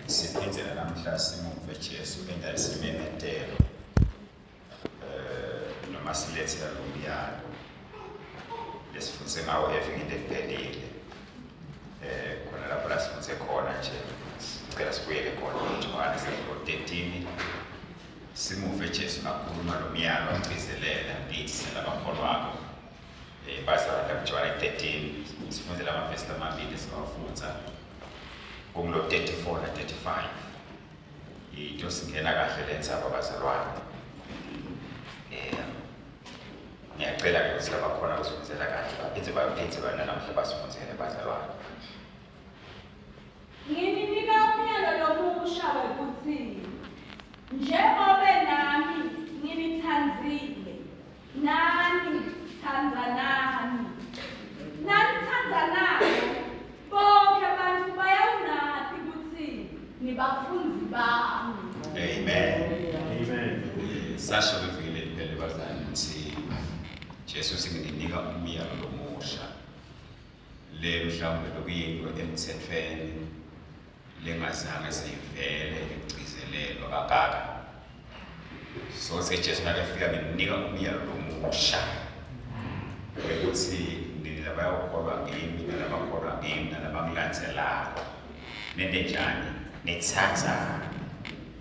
Siphindze namhla simuve Jesu enta isimemetelo eh noma silethela lo myalo lesifundze ngawo evikini leliphelile. Eh khona lapho la sifundze khona nje sicela sibuyele khona kuJohane 13 simuve Jesu akhuluma lo myalo agcizelela kithi selabakholwako. Eh bazalwane kuJohane 13 sifunde lamavesi lamabili siwafundza kungulo 34 na 35. Into singena kahle le ndzaba bazalwane. Eh ngiyacela ke ukuthi labakhona kusifundzela kahle baphindze baphindze bana namhla basifundzele bazalwane. Ngininika umyalo lomusha wekutsi njengobe nami nginitsandzile, nani tsandzanani. Nanitsandzanako, bonkhe bantfu bayawunati kutsi nibafundzi bami. Amen. Amen. Sasho keviki leliphele bazali ukuthi Jesu singininika umyalo lomusha le mhlawumbe lokuyinto emthethweni lengazange seyivele igcizelelwa kangaka. So seJesu nakefika nginika umyalo lomusha wekuthi nini labayawukholwa ngimi nalabakholwa ngimi nalabangilandzelako nente njani nithandzane.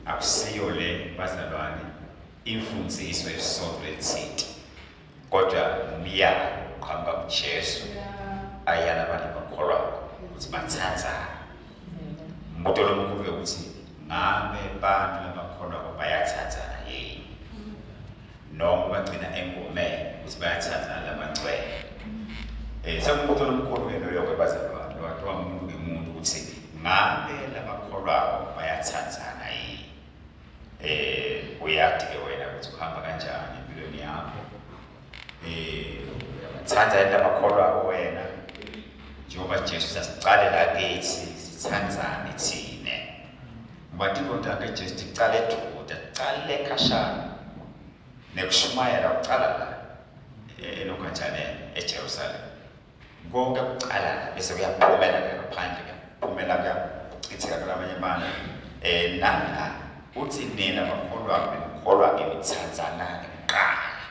Akusiyo le bazalwane imfundziso yesonto lelitsite kodwa ngumyalo uqhamuka kuJesu ayala abantu abakholwako ukuthi bathandzane. Umbuto lomkhulu ukuthi ngabe bantu labakholwako bayathandzana yini noma bagcina engomeni ukuthi bayathandzana labangcwele. Eh sengumbuto lomkhulu ke loyo ke bazalwane lowathiwa umuntu ngemuntu ukuthi ngabe labakholwako bayathandzana yini. Eh uyati ke wena ukuthi uhamba kanjani empilweni yakho. Eh uyabathanda yini labakholwako wena njengoba Jesu sasicale la kithi sithandzane thine. Ngoba tintfo takhe Jesu ticale eduze, ticale khashana. Nekushumayela kucala la eLokanjaneni eJerusalem. Konke kucala la bese kuyaphumela ke ngaphandle kuyaphumela kuyachitheka kulamanye abantu. Eh nala uthi nina bakholwa nikholwa nginithandzanani kuqala.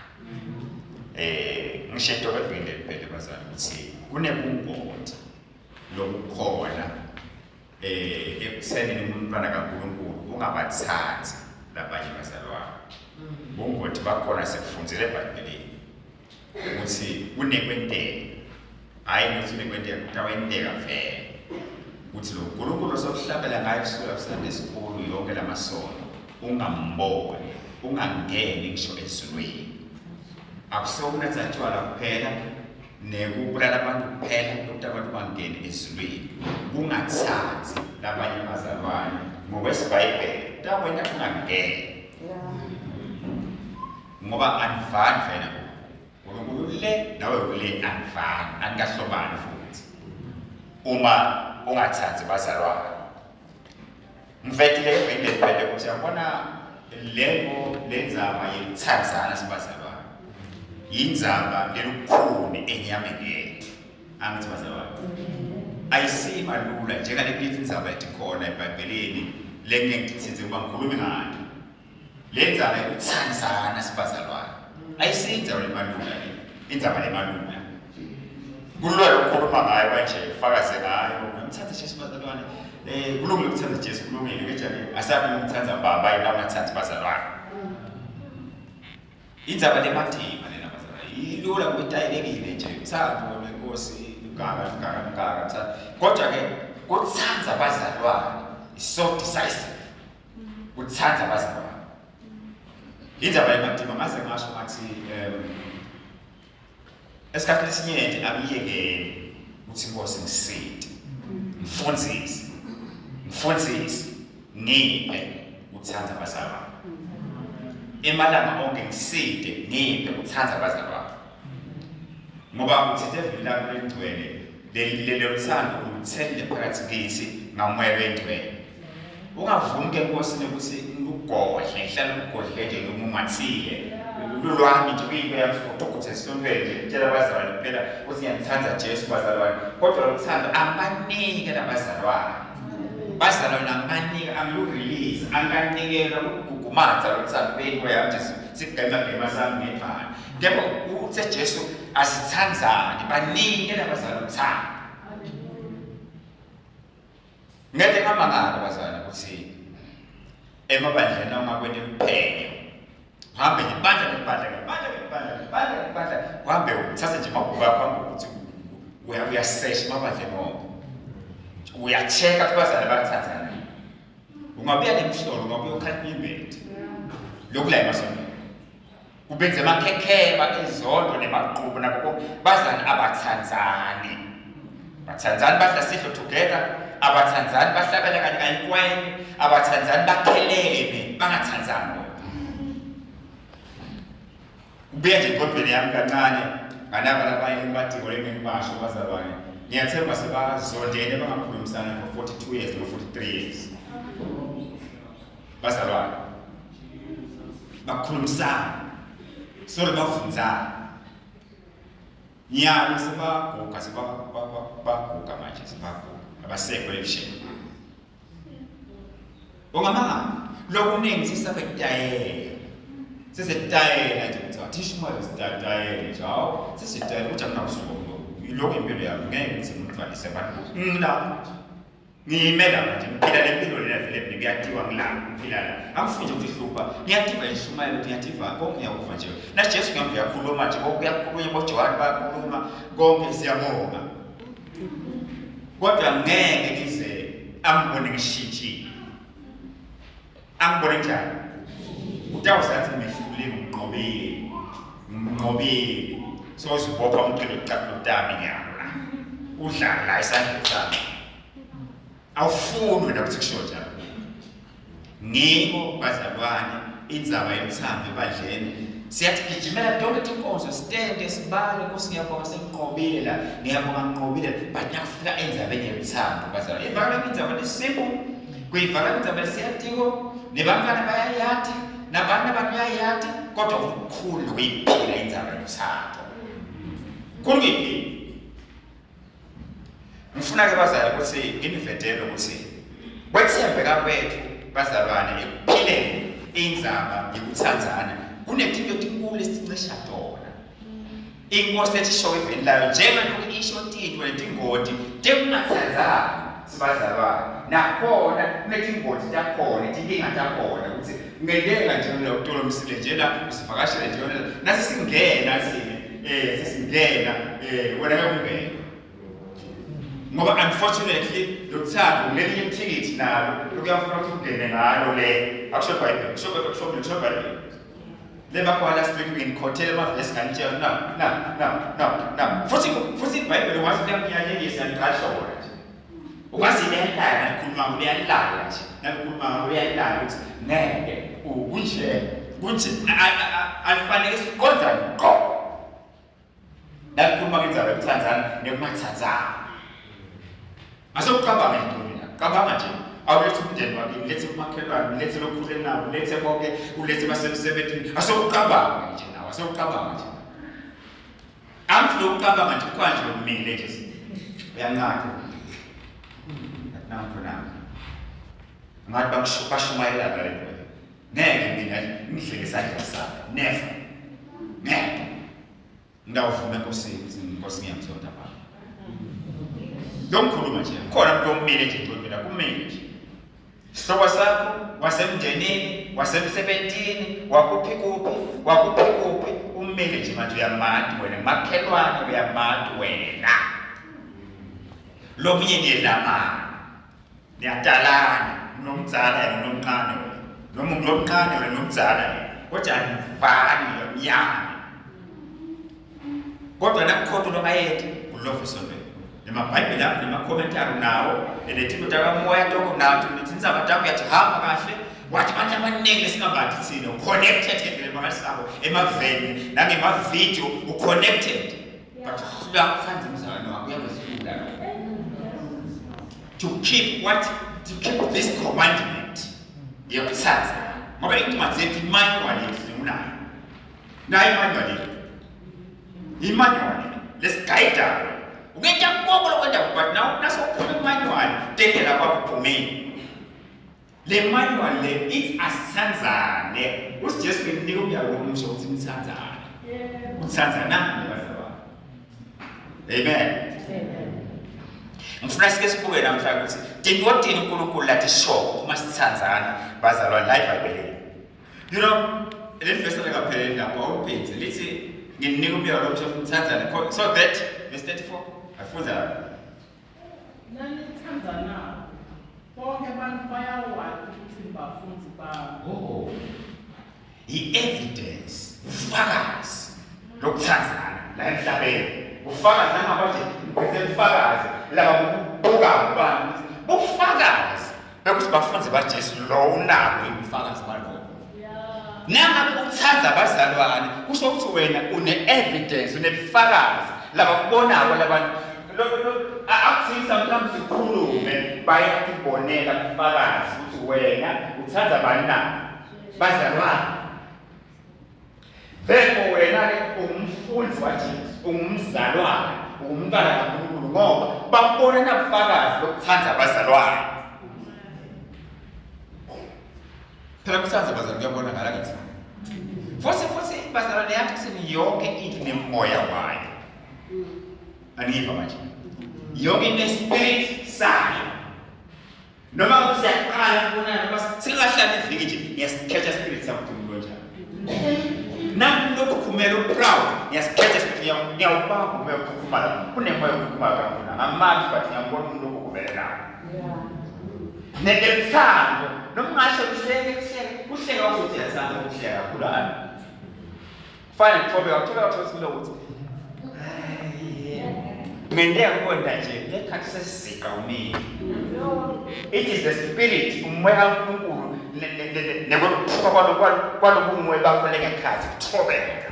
Eh ngisho into evile phela bazali ukuthi kunebungoti lobukhona eh ekuthenini umntwana kaNkulunkulu ungabathathi labanye bazalwane. Bungoti bakhona sikufundzile eBhayibhelini ukuthi kunekwenteka hhayi ukuthi kunekwenteka kutawenteka vele ukuthi lo Nkulunkulu osokuhlabela ngaye kusuka kuSunday school yonke lamasonto ungamboni ungangeni ngisho ezulwini. Akusokunatha tshwala kuphela nekubulala abantu kuphela ukuthi abantu bangene ezulwini kungathathi labanye abazalwane ngokwesibhayibheli takwenta kungangeni ngoba anivani vena uNkulunkulu le nawe ule anivani anikahlobani futhi uma ungathathi bazalwane. Ngivetile eveni leliphele ukuthi yabona lento lenzaba yekuthandzana sibazalwane yindzaba lelukhuni enyameni yethu angithi bazalwane ayisima lula njengaletinye tindzaba letikhona ebhayibhelini lengeke ngititsintse kuba ngikhulume ngayo le ndzaba yekuthandzana sibazalwane ayisiyo indzaba lemalula le indzaba lemalula kulula lokukhuluma ngayo kanje ufakaze ngayo ngimthanda Jesu bazalwane eh kulungile ukuthanda Jesu kulungile ke njani asabi ngimthanda mbamba yini ungathandi bazalwane indzaba lematima lena bazalwane ilula kuyitayelekile nje uthando lwenkosi lugaka lugaka lugaka uthando kodwa ke kuthanda bazalwane is so decisive uthanda abazalwane indzaba yematima ngaze ngasho ngathi um esikhathini esinyenti angiyekeli ukuthi inkosi ngisite ngifundzise ngifundzise ngiphe uthanda abazalwane emalanga onke ngisite ngiphe uthanda abazalwane ngoba uthinte evini lakho lelingcwele lelo thando uluthelile phakathi kithi ngamoya lwengcwele ungavumi ke nkosi ukuthi lugodle ngihlale lugodle nje lumumathile lulwami nje kuyinto yami ukuthi esontweni nje tshela abazalwane kuphela ukuthi ngiyanithanda Jesu bazalwane kodwa lokuthanda abanike labazalwane. Bazalwane angibanika angilurelease anganikela ukugugumatha lokuthanda bento yami nje sigema gema sami ngedvana. Kepha uthe Jesu asithandzane banike labazalwane uthando. Ngeke ngamangala bazalwane ukuthi emabandleni awungakwenta imphenyo uhambe nje bandla ngebandla ngebandla ngebandla ngebandla ngebandla uhambe uthathe nje amabhuku akho uhambe ukuthi uyasesha emabandleni wonke uya-check-a ukuthi bazalwane bayathandana ungabuya nemhlolo ungabuya ukhala inyembeti lokhu la emasontweni kubenza amakhekheba ezondo nemaqhubu nako konke bazani abathandzani bathandzani badla sidlo together abathandzani bahlabela kanye kanye kwayini abathandzani bakhelene bangathandzani bona kubuya nje engqondweni yami kancane nganaba labanye engibatiko lengengibasho bazalwane ngiyathemba sebazondene bangakhulumisana for 42 years no 43 years bazalwane bakhulumisana sorry bafundzana nyalo sebaguga sebaguga manje sebaguga abasekho lebusheni ungamanga lokuningi sisabetayela sisetayela nje ukuthi athi ishumale sitatayele nje hawu sisitayela ukuthi akunawusuku lokho impilo yami ngeke ngize ngimthwalise abantu ngilapho Ngiyime lapha nje ngiphila le mpilo lena vele mina kuyathiwa ngila ngiphila la. Angifuni nje ukuthi hlupha. Ngiyativa ishumayelo ngiyativa konke ngiyakuva nje. Na Jesu ngiyamva uyakhuluma nje konke kuyakhulunywa boJohane bayakhuluma konke siyabonga. Kodwa ngeke ngize angibone ngishintshile. Angibone njani? Utawusathi ngimehlulile ngimnqobile. Ngimnqobile. So uzibopha umqhele ucaphulo tami ngiyala. Udlala la esandleni sami. Awufuni wena ukuthi kusho njalo. Ngiko bazalwane indzaba yothando ebandleni siyathi gijimela tonke tinkonzo sitende sibale nkosi ngiyabonga senginqobile la ngiyabonga nginqobile but nakufika endzabeni yothando bazalwane ivakala indzaba lesimple Kuyivala indzaba lesiyatiko nebantwana bayayati nabantu abantu bayayati kodwa kukhulu kuyiphila indzaba yothando. Khulu kuyiphila. Ngifuna ke bazali ukuthi nginivedele ukuthi kwethembeka kwethu bazalwane ekuphileni indzaba yokuthandzana kunetinto etinkulu esitincisha tona. Inkosi lethi isho eveni layo njengalokhu isho tintfo letingoti tekungatsandzani sibazalwane nakhona kunetingoti takhona tinkinga takhona ukuthi kungenteka nje mina utolo msile nje la usivakashele nje wena nasi singena thina eh sesingena eh wena ngeke ungene ngoba unfortunately lokuthanda kulelinye ithikithi nalo lokuyafuna ukuthi ungene ngalo le akusho ibhayibheli kusho kusho kusho ibhayibheli Leba last week ngimkhothele amavesi nganitshela na na na na na futhi futhi iBhayibheli wathi liyanyanyekisa liqasha wona nje ukwazi liyalaya nalikhuluma liyalaya nje nalikhuluma liyalaya ukuthi ngeke kunje kunje alifanele siqonda ngqo Nakukhuluma ngendzaba yokuthandzana nekumathandzana. Asewucabanga nje mina, cabanga nje. Awulethe umndeni wakini, ulethe umakhelwane, ulethe lokhule nabo, ulethe bonke, ulethe basemsebenzini. Asewucabanga nje nawe, asewucabanga nje. Angifuni ukucabanga nje kwanje umile nje. Uyanqada. Nakho nakho. Ngathi bashumayela ngale nto. Ngeke mina ngidleke isandla sami. Never. Ngeke. Ngawuvuma enkosini ukuthi inkosi ngiyamzonda baba. Lo ngikhuluma nje. Khona umuntu omile nje engqondweni kumile nje. Sihlobo sakho wasemndenini, wasemsebentini, wakuphi kuphi, wakuphi kuphi, umile nje manje uyamati wena, makhelwane uyamati wena. Lo munye niyelamana. Niyatalana, nomdzala yena nomncane wena. Noma ngilomncane wena nomdzala yena. Kodwa anivani lomnyama. Kodwa nakukhona longayethi ulova esontweni. Nemabhayibheli akho nemakhomentari nawo netinto takamoya toko nato netindzaba takho uyathi hamba kahle wathi abantu abaningi lesingabadi thina uconnected ngendlela emangalisako emaveni nangemavidiyo uconnected but hlula kuthanda umzalwane wakho uyakwehlula to keep what to keep this commandment ngiyakuthatha ngoba incwadi yethu imanual yethu unayo nayo imanual yethu imanual lesigayida ukenta konke lokwenta but now nasokuphuma imanual tendela kwakho phumile. Le manual le ithi asithandzane. Uthi Jesu ngimnika umyalo omusha ukuthi nithandzane. Uthandzana nabazalwane. Amen. Amen. Ngifuna sike sibuke namhlanje ukuthi tintotini uNkulunkulu lathi sho uma sithandzana bazalwane la eBhayibhelini. You know, leli verse lingapheleli lapho awuphinzi lithi nginika umyalo omusha ukuthi nithandzane so that verse 34 afunza lapho. Nanithandzanako, bonke abantu bayawati ukuthi nibafundzi bami. Oh. I-evidence, ufakazi lokuthandzana la emhlabeni. Ufakazi nangaba nje ngiphethe ubufakazi laba buka abantu ukuthi bufakazi bekuthi bafunzi baJesu lo unabo ubufakazi balokho. Nangabe uthanda abazalwane kusho ukuthi wena une-evidence unebufakazi labakubonako labantu akuthini sometimes ukhulume bayakubonela ubufakazi ukuthi wena uthanda bani na bazalwane therefore wena-ke ungumfundi wajesu ungumzalwane ungumntwana kankulunkulu ngoba bakubona nabufakazi bokuthanda abazalwane Phela kusaza bazalwane kuyabonakala kithi. Futhi futhi bazalwane yathi kuseni yonke into nemoya wayo. Aniva manje. Yonke into spirit sayo. Noma kusiyaqala kubonana noma singahlali iviki nje ngiyasikhetha spirit sami ukuthi umuntu onjani. Nangu lokhu khumela uproud ngiyasikhetha spirit ngiyawubamba umoya okhukhumala kunemoya okhukhumala kakhulu. Angamazi but ngiyambona umuntu okhukhumela. Neluthando noma ungasho kuhleke kuhleke kuhleka washo ukuthi uyathanda ukuhleka kakhulu ani. Kufana kuthobeka kuthobeka kuthobeka ukuthi Ngenteka kubona nje ngekhathi sesiziqa umile. It is the spirit umoya kaNkulunkulu nekwephuka kwalobunguwe bakho lengekhathi kuthobeka.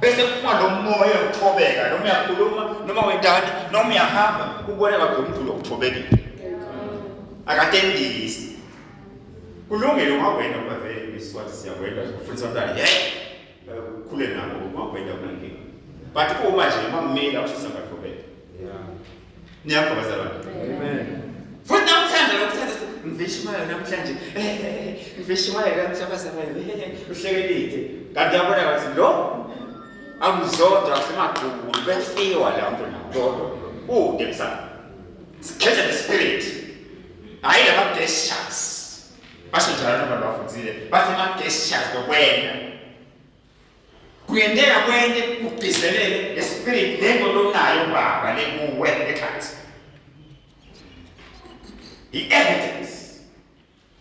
Bese kuphuma lo moya uthobeka noma uyakhuluma noma wendani noma uyahamba kuboneka lo muntu lo uthobekile. Akatendisi. Kulungile ungakwenda ngoba vele iswati siyakwenda ufundisa abantwana hey ukhule nabo ungakwenda kunankinga. But uma nje mamile akushisa ngathobeka. Yeah. Niyapha bazalwane. Amen. Futhi namhlanje lokuthanda ngivishimayo namhlanje. Ngivishimayo namhlanje bazalwane. Uhlekelile. Kanti yabona ngathi lo akuzodwa asemagqubu befiwa la mntu nakodwa. Ude msana. Sikhethe the spirit. Hayi lama gestures. Basho njalo noma bafundile. Bathi ama gestures lokwenda. Kuyenteka kwente kugcizelele lespirit lento lonayo baba lekuwe ekhathi. I-evidence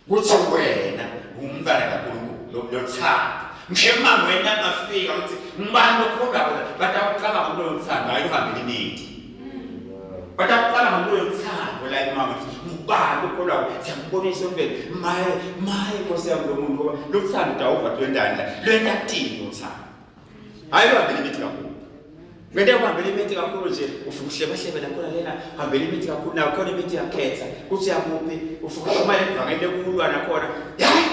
kuthi wena umntwana kaNkulunkulu lothando. Ngisho uma wena angafika uthi ngibani lokholwa wena batakucabanga kuloyo thando hayi uhambe liningi. Batakucabanga kuloyo thando la imama ukuthi ngubani lokholwa wena siyambonisa emvelo maye maye Nkosi yami lo muntu ngoba lothando utawuva lwentani la lwenta tini lothando. Hayi luhambe limithi kakhulu. Ngento yokuhambela imithi kakhulu nje ufike uhlebahlebe nakhona lena hambela imithi kakhulu nakhona imithi yakhetha kuthi yakuphi ufike ushumayela ivangeli lekulwa nakhona hayi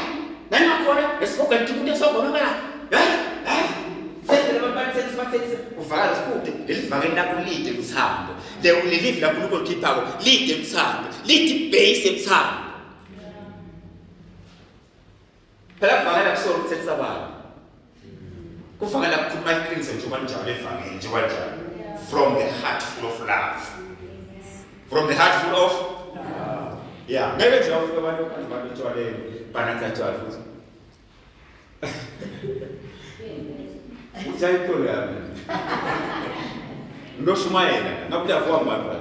nani nakhona esihogweni ukuthi umuntu esogoma ngala hayi hayi sesele abantu bathethise bathethise uvakala sikude leli vangeli lakho lide luthando leli livi lakho uNkulunkulu likhiphako lide luthando lide ibase yothando Phela kuvakala kusona ukuthethisa abantu. Kuvakala kukhuluma iqiniso njengoba njalo evangeli njengoba njalo. From the heart full of love. From the heart full of love. Yeah, ngeke nje ufike abantu phansi abantu etshwaleni banatha tshwala futhi. Uthi ayikholo yami. Ngoshumayela, ngabe uyavuka ngibantwana.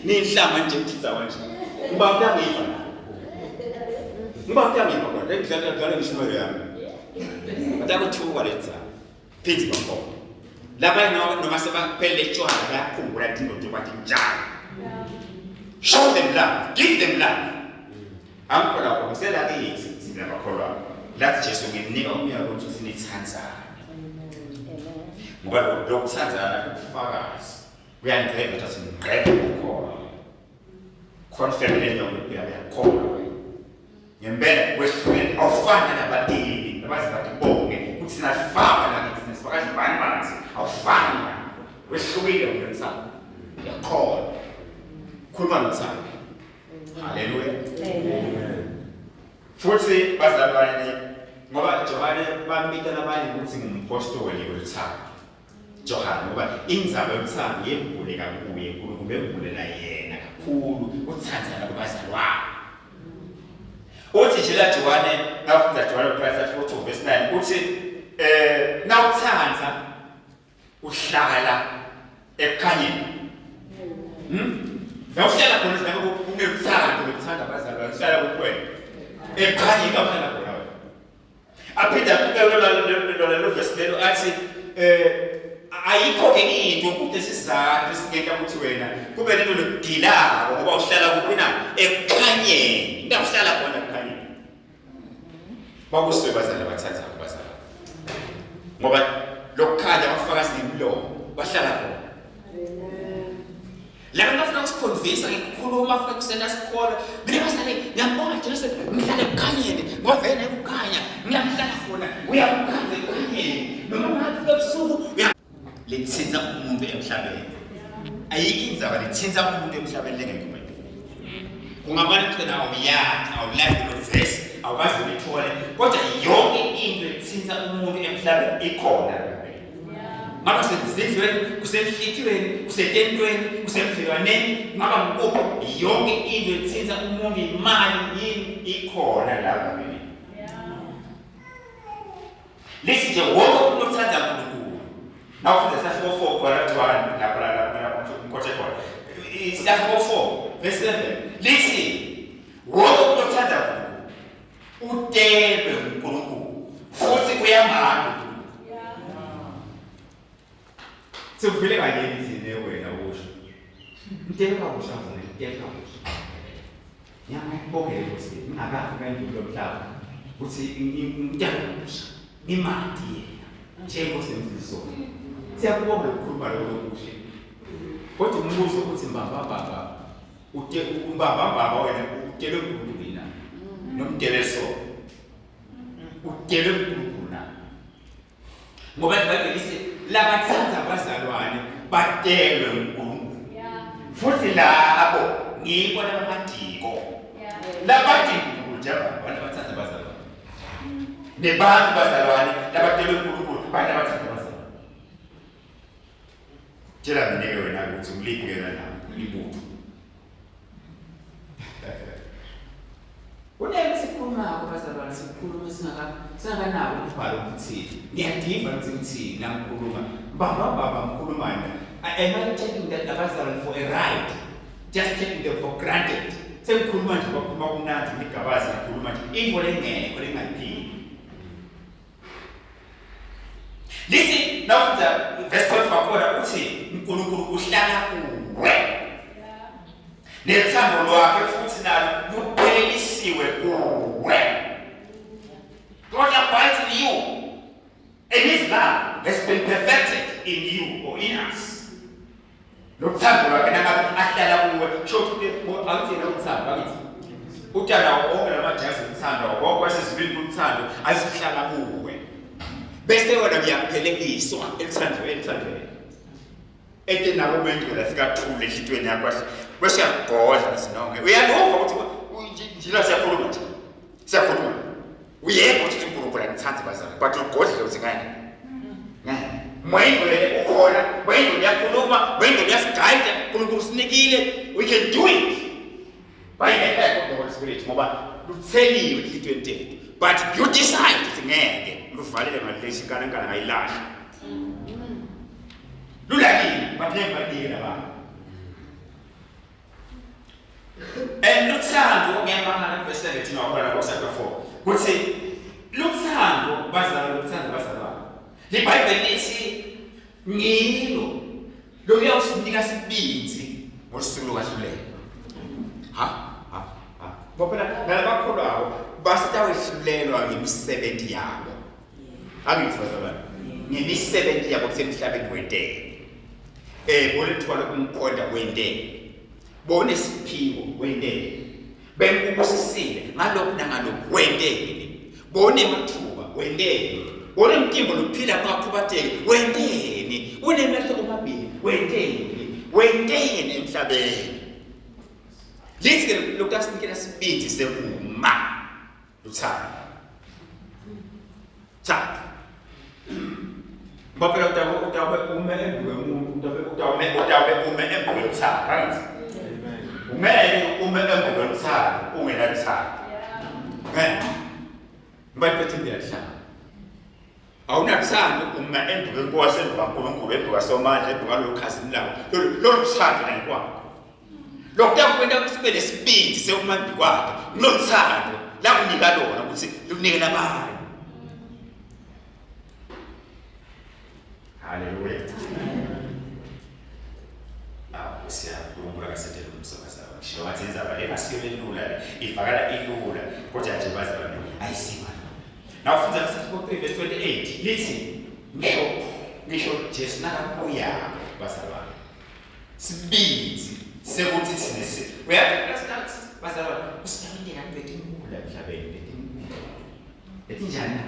Ninhlanga nje ngithitha manje. Ngiba uyangiva. Ngiba uyangiva kodwa ngidlala ngidlala ngishumayelo yami. Batakuthuka letha. Phindzi bakhona. Laba noma sebaphelele tshwala bayakhumbula tinto nje bathi njalo. Show them love, give them love. Angikho lapho ngiselakithi thina bakholwa. Lathi Jesu ngimnika umyalo ukuthi sinithandzane. Ngoba lokuthandzana kubufakazi. Uyangigqeba ukuthi ngigqebe ukukholwa. Confirm lento uyakholwa. Ngempela wehlukene awufani nabatini nabazi bathi bonke ukuthi sinafaka la kithi nesifakazi bani bathi awufani wehlukile uyathanda. Uyakholwa. Khuluma nothando. Haleluya. Amen. Futhi bazalwane ngoba Johane bambita labanye ukuthi ngumpostoli weluthando. Johane ngoba indzaba yokuthanda yembuleka kuye uNkulunkulu embulela yena kakhulu uthandzana kubazalwane. Uthi nje la Johane ngafunda Johane chapter 2 verse 9 uthi eh nawuthanda uhlala ekukhanyeni. Nawuhlala khona nje kunekuthanda lokuthanda abazalwane uhlala kuwena. Ekukhanyeni awuhlala khona wena. Aphinde aqhubeke lona lo verse lelo athi eh ayikho ke into kude sizathu esingenta ukuthi wena kube nento lokugilako ngoba uhlala kuphi na ekukhanyeni ndawuhlala khona ekukhanyeni bakusiwe bazali abathatha abazali ngoba lokukhanya bafakazi ngemlomo bahlala khona Laba bafuna ukusikhonvisa ngikukhuluma bafuna kusenda sikholwe. Mina bazali ngiyambonga Jesu ngihlala ekukhanyeni ngoba vele naye kukhanya ngiyahlala khona uyakukhanya ekukhanyeni noma ungafika ebusuku lithinta umuntu emhlabeni. Ayikho indzaba lithinta umuntu emhlabeni lengekho eBhayibhelini. Kungamane kugcina awuyazi awulazi lo verse awukaze ulithole kodwa yonke into ethinta umuntu emhlabeni ikhona. Ngaba kusezizweni, kusenhlitiyweni, kusetentweni, kusemdlelwaneni, ngaba ngikuphi yonke into ethinta umuntu imali yini ikhona lapha mina. Lisi nje wonke umuntu othanda uNkulunkulu. Nawufunda isahluko 4 khona John lapha lapha lapha ngikothe khona. Isahluko 4 verse 7 lithi wonke umuntu othanda uNkulunkulu utelwe uNkulunkulu futhi uyamanga Sekuvele kanye thina wena usho. Mtele kabusha mfana, mtele kabusha. Ngiyakubongela ukuthi ngingakafi kanjalo lomhlaba. Uthi ngimtele kabusha. Ngimati yena njengoba semziso. Siyakubonga ukukhuluma lokho kuhle. Kodwa umbuzo uthi mbamba baba ute umbamba baba wena utele uNkulunkulu na? Nomtele so. Utele uNkulunkulu na? Ngoba iBhayibheli lithi labathanda abazalwane batelwe uNkulunkulu. Futhi labo ngibo labamadiko. Labadinga uNkulunkulu njengoba abantu abathanda abazalwane. Nebantu bazalwane labatelwe uNkulunkulu abantu abathanda abazalwane. Tshela mina-ke wena ukuthi ngiliphi ke la ibutho. Kunento esikhulumako bazalwane sikhuluma singaka singakanako umbhalo ukuthini. Ngiyadiva ukuthi ngithini nangikhuluma. Baba baba ngikhulumani. Am I taking that abazalwane for a ride? Just taking them for granted. Sengikhuluma nje kwakhuluma kumnandi ngigabazi ngikhuluma nje into lengekho lengayiphili. Lithi nawufunda verse 12 wakhona uthi uNkulunkulu uhlala kuwe. Nethando lwakhe futhi nalo luphelelisiwe kuwe. God abides in you. And his love has been perfected in you or in us. Lokuthando lwakhe nangabe ahlala kuwe kusho ukuthi awuthi yena uthando angithi uthanda wonke lamajazi uthando wonke wasezulwini kuthando azihlala kuwe bese wena uyaphelekiswa eluthandweni eluthandweni ete nabo umengcwele afika athule enhlitweni yakho bese uyagodla sinonke uyaluva ukuthi njila siyakhuluma nje siyakhuluma uyeva ukuthi uNkulunkulu angithandi bazalwane but ugodlile uthi ngani ngani moya ingcwele ukhona moya ingcwele uyakhuluma moya ingcwele uyasigayida uNkulunkulu usinikile we can do it by the help of the Holy Spirit ngoba lutheliwe enhlitiyweni tethu but you decide ukuthi ngeke luvalele ngalesi nkanankana ngayilahla lulakile but ngeke banike labantu And luthando ngiyamangala verse 17 wakhona lapho chapter 4 kuthi luthando bazalwane luthando bazalwane liBhayibheli lithi ngilo lokuyawusinika sibindzi ngosuku lokwahlulelwa ha ha ha ngoba phela nalabakholwako basitawehlulelwa ngemisebenzi yabo angithi bazalwane ngemisebenzi yabo kusemhlabeni wentela eh bolithwala umkhonda wentela bonesiphiwo wentela bengikubusisile ngalokhu nangalokhu wentele bonemathuba wentele bonemtimbo lokuphila kwakhubateki wenteni unemehlo omabili wenteni wenteni emhlabeni lithi ke lokhu asinikela sibindi sekuma. Luthando. Thando. Ngoba phela utabe ume embi kwemuntu, utabe ume embi kweluthando, angithi? Ungeke ume embi kweluthando ungenaluthando. Ngeke. Ngoba iphethe iyahlala. Awunathando uma embi kwenkosi, embi kaNkulunkulu, embi kaSomandla, embi kwalowo khazimulayo. Lolu thando nangikwakho. Lokhu kuyakwenta ukuthi ube nesibindi sekuma embi kwakhe. Lolu thando lakunika lona ukuthi lunike nabanye. Haleluya. Awu siyaNkulunkulu akasethele umsakazo. Ngisho ngathi indzaba le asiyo lelula le. Ivakala ilula kodwa nje bazalwane ayisiwa. Now fundza Isahluko 3 verse 28 lithi ngisho Jesu nakabuya bazalwane. Sibindi sekuthi sinesi. Uyazi bazalwane usitawenteka letinkulu emhlabeni letinkulu. Letinjani?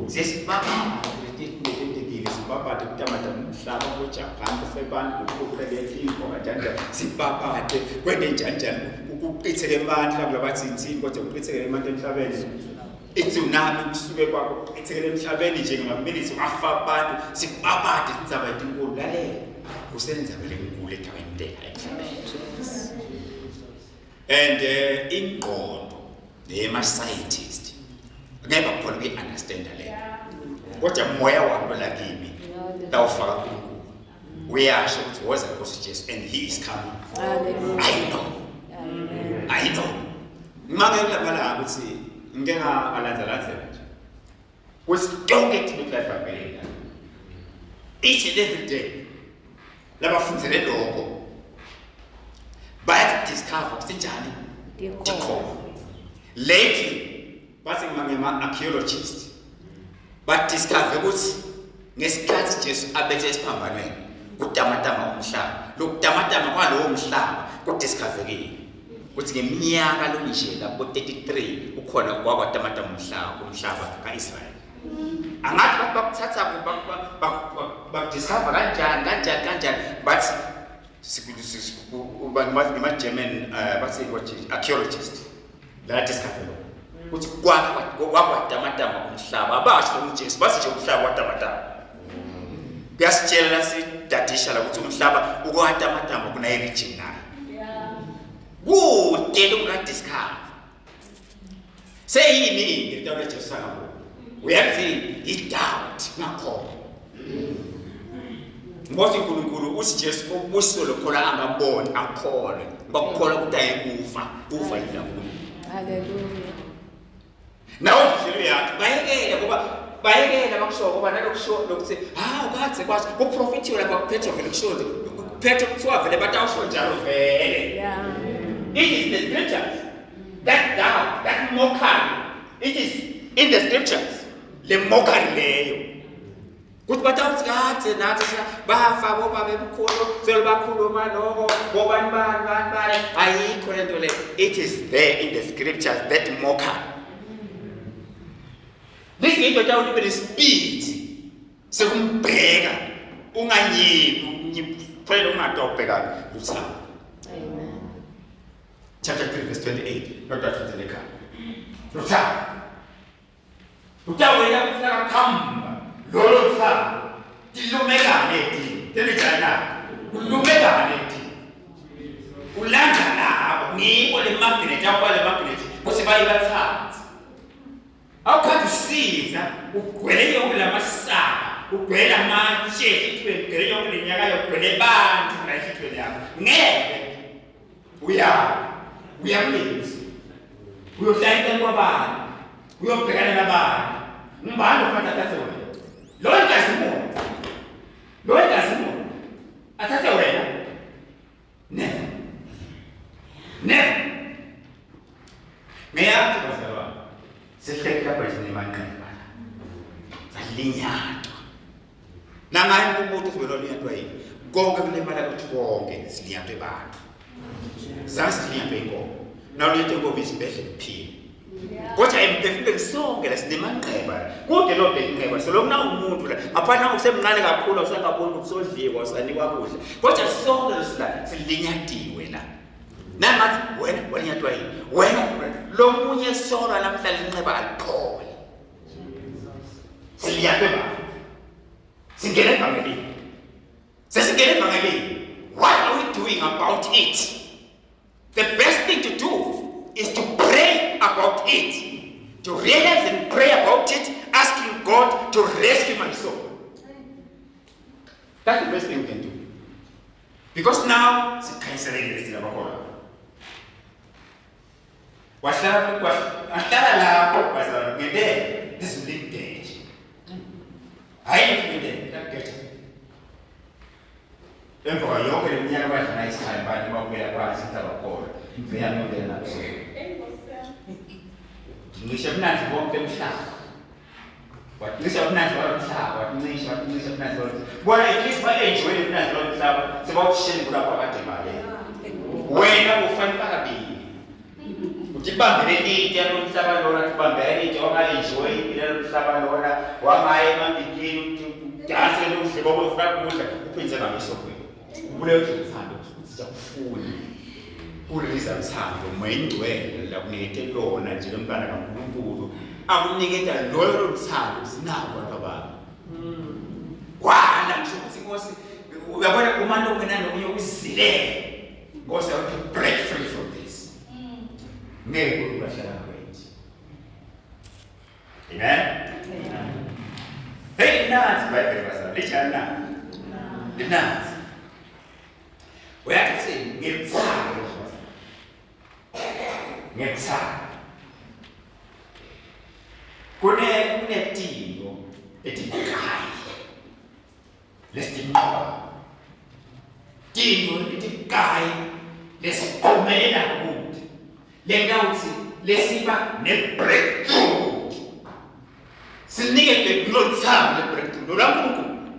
Sesibaba letintekile sibabade kutamata umhlaba koJapan kufebantu kuqhubeke kanjani njani sibabade kwente njani njani kuqitheke amandla kulabathintini kodwa kuqitheke amandla emhlabeni. Itsunami kusuke kwakho kuqithekele emhlabeni nje ngamaminithi wafa abantu sibabade indzaba etinkulu lalela kusendzaba lenkulu etawenteka emhlabeni. And ingqondo yema-scientist ngeke bakhona ukuyi-understanda leyo kodwa moya wami lakimi lawufaka kuNkulunkulu uyasho ukuthi woza Nkosi Jesu and he is coming. I know. I know. Ngimangele lamalanga ukuthi ngike ngalandzelandzela nje kuthi tonke izinto ebhayibhelini each and every day labafundzele lokho bayadiscover ukuthi njani tikhona. Lately bathi ngama-archaeologist badiscover ukuthi ngesikhathi Jesu abethe esiphambanweni kutamatama umhlaba, lokutamatama kwalowo mhlaba kudiscoverekile ukuthi ngeminyaka lonje lapho 33 ukhona kwakwatamatama umhlaba kaIsrael. Angathi bakuthatha bakudiscover kanjani kanjani kanjani bathi ngama-German bathi archaeologist la discover lokho ukuthi kwakwatamatama umhlaba abasho uJesu bathi nje umhlaba watamatama. Kuyasitshela sidadisha la ukuthi umhlaba ukwatamatama kunaye region nayo kude lokungadiskava seyini ngitawula Jesu angabo uyazi i-doubt ngakhona ngoba uNkulunkulu uthi Jesu ubuso lokhola angaboni akholwe bakukholwa ukuthi ayekufa ufa yila kuye. Hallelujah. Nawe indlela yakhe bayekele ngoba bayekela bakusho ngoba nalokusho lokuthi hawu kadze kwathi kuprofithiwe lapha kuPetro vele kusho nje Petro kuthiwa vele batawusho njalo vele. Yeah. It is the scriptures that doubt, that mockery. It is in the scriptures. Le mockery leyo. Kuthi batawuthi kadze nathi bafa bobaba emkhulu selo bakhuluma lokho bobani bani bani bani ayikho lento le. It is there in the scriptures that mockery. This into tawuthi libe speed sekumbheka unganyibi phela ungatobheka luthando. Amen. Chapter 3 verse 28 kodwa futhi ekhaya. Luthando. Utawela kufika khamba lolo luthando tilumekane ti tenijana kulumekane ti ulanda nabo ngibo le magnet yakho le magnet kuthi bayibathatha awukhathi usiza ugcwele yonke lamasaka ugcwele amatshe esithweni ugcwele yonke le nyaka ugcwele bantu la esithweni yakho ngeke uyakulisa uyohlala entweni kwabani uyobhekana nabani ngubani ofanele athathe wena lo nkazimulo lo nkazimulo athathe wena never never. Ngiyazi bazalwane sihleke lapha sinemanqeba salinyatwa nangaye umuntu sibona linyatwa yini konke kulimala kuthi konke silinyatwe bantu sasilinyatwe inkomo nawulethe inkomo isibhedlela kuphila kodwa emphefumulweni sonke la sinemanqeba kude lo inqeba so lokuna umuntu la ngaphandle ngokusemncane kakhulu awusangaboni ukuthi sodliwa usanikwa kudla kodwa sonke sila silinyatiwe la. Nangathi wena walinyatwa yini? Wena lomunye solwa namhla linxeba alipholi. Siliyatwe ba. Singene evangelini. Sesingene evangelini. What are we doing about it? The best thing to do is to pray about it. To realize and pray about it, asking God to rescue my soul. That's the best thing we can do. Because now sikhanyiselekile thina bakhona. Wahlala wahlala lapho bazalwane ngentela izulu ligeje. Hayi ngentela lageje. Emva kwayo yonke le minyaka badlala isikhathi abantu babuya phansi ukuthi abakholwa. Imveyami yongena nakuso. Ngisho mnandi bonke emhlaba. Watincisha ubunandi balomhlaba, watincisha, watincisha ubunandi balomhlaba. Bona at least ba-enjoy ubunandi balomhlaba, sebawusheni kulapho akade bale. Wena ufanele kabili. Utibambele lite yalomhlaba lona, utibambele lite, wanga-enjoy impilo yalomhlaba lona, wangaya emabhikini, udanse lokudla konke ufuna kudla, uphinde ngamiso kwenu. Ubuleyo uthando ukuthi siyakufuna. Kurelease uthando moya ingcwele la kunikete lona nje lomntwana kaNkulunkulu akuniketa loyo loluthando sinabo abantu abami. Kwala ngisho ukuthi inkosi uyabona uma lokho nanokunye uzile. Nkosi I want to break free from this. Ngeke uNkulunkulu ahlala kwethu. Amen. Hey nansi iBhayibheli bazalwane lijani na? Linansi. Uyathi ngikuthanda ngikuthanda. Kune kunetinto etikayi lesitinqoba. Tinto letikayi lesiqhumelela kude. Lengawuthi lesiba ne breakthrough. Sinikete kuloluthando le breakthrough lolaNkulunkulu.